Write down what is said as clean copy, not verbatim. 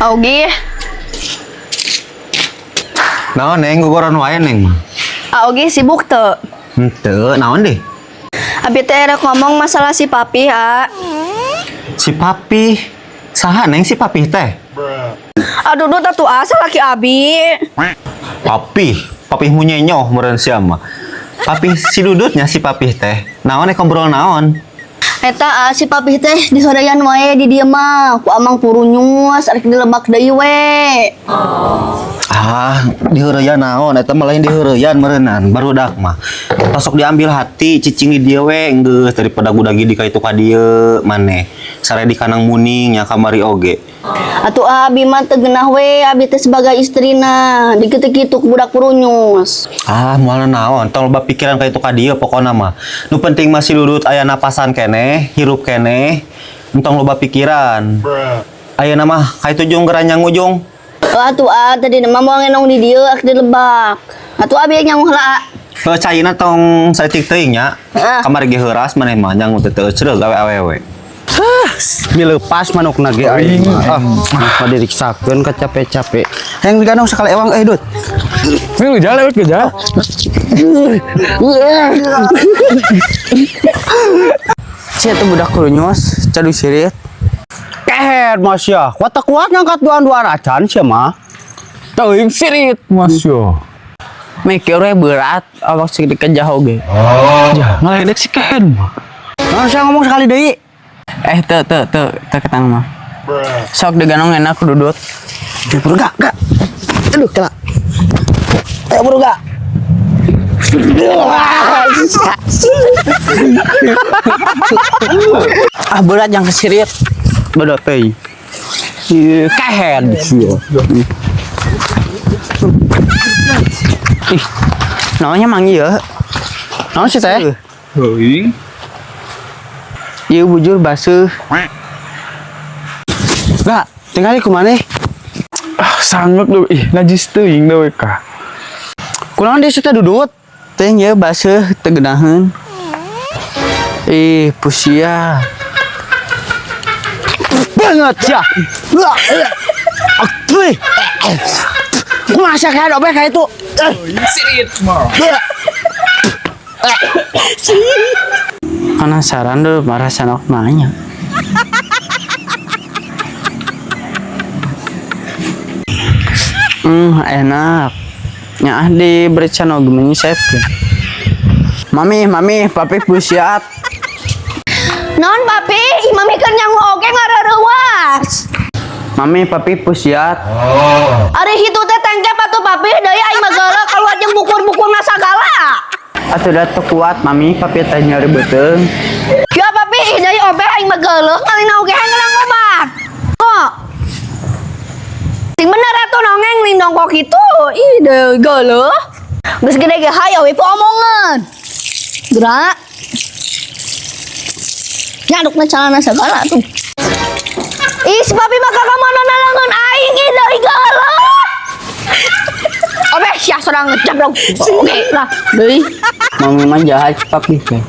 Augie, Naon neng gogoran wae neng. Augie sibuk teu? Henteu, naon deh? Abi teh rek ngomong masalah si papi, ha. Si papi. Saha neng si papi teh? Aduh, duh tatu asa laki abi. Papi, papih munyenyoh meureun sia mah. Papi si Dudutnya si papi teh. Naon nek ngobrol naon? Eta si papi teh diheureyan wae di dieu mah. Ku amang purunyus arek dilebak deui we. Ah, diheureyan naon? Eta mah lain diheureyan meureunnan, barudak mah. Tosok diambil hati cicing di dieu we geus daripada gudag gidi ka itu ka dieu maneh. Sare di kanang muning nya kamari oge. Atuh abi mah teu geunah we abi teh sebagai istrina. Dikitu-kitu ku budak purunyus. Ah, moal naon, tong loba pikiran ka itu ka dieu pokona mah. Nu penting mah si Dudut aya napasan keneh, hirup keneh. Entong loba pikiran. Ayeuna mah ka itu jung geura nyangu jung. Atuh tadi mah moal ngenong di dieu ak dilebak. Atuh abi nyangu heula. Heuh, caina tong saeutik teuing nya. Heeh. Kamari ge heuras maneh mah nyangu teh teu eucreug awe-awewe. Milepas manukna ge aing mah. Ah, diriksakeun ka capek-capek. Hayang diganong sakali ewang euy, Dut. Ini jalan, lewat ke jalan. Sia tuh budak kurunyos, cadu sirit. Kehed mas ya, kuat tak kuat ngangkat duaan-duaan acan sia mah. Teuing sirit mas yo. Mikir we berat awak sing dikejar oge. Ya, ngaledek si kehed mah. Nah, saya ngomong sekali deui. Eh teu teu teu teu ketang mah. Sok diganong enak dudut. Ya, buru gak, gak. Aduh, kela. Ayo buru gak. Ah berat yang kesirit. Bedot teuing. Ih, kehed sia. Ih. Namanya mang ieu. Naon sih teh? Teuing. Ieu bujur baseuh. Gak, tinggal ku maneh. Ah, sanggup deui. Ih, najis teuing deui ka. Kunaon dia teh Dudut? Teuing ieu baseuh teu geunaheun. Ih, pusia. Banget ya. Atuh. Kumaha sia kayak obeh kayak itu? Sirit mah. Penasaran dulu marah sanok mahnya. Enak. Nyaah di berican oge menyisepkeun. Mami, mami, papi pusiat. Naon papi? Ih mami keur nyangu oge ngareurewas. Mami, papi pusiat. Ari hitu teh tengkep atuh papi deui aing mah geuleuh kaluar jeung bukur-bukurna sagala. Atuh da teu kuat, mami, papi teh nyeri beuteung. Ya papi ih deui obeh aing mah geuleuh ngalina oge hayang ngeunang obat. Kok? Sing bener atuh nongeng lindong kok kitu. Ih deui geuleuh. Geus gede ge hayo we omongan. Gerak. Nyadukna calana sagala tuh. Ih, si papi mah kakak mana nalangan aing ih deui geuleuh. Obeh sia sorang ngejablong. Oke lah, deui. Mami mah jahat papi teh.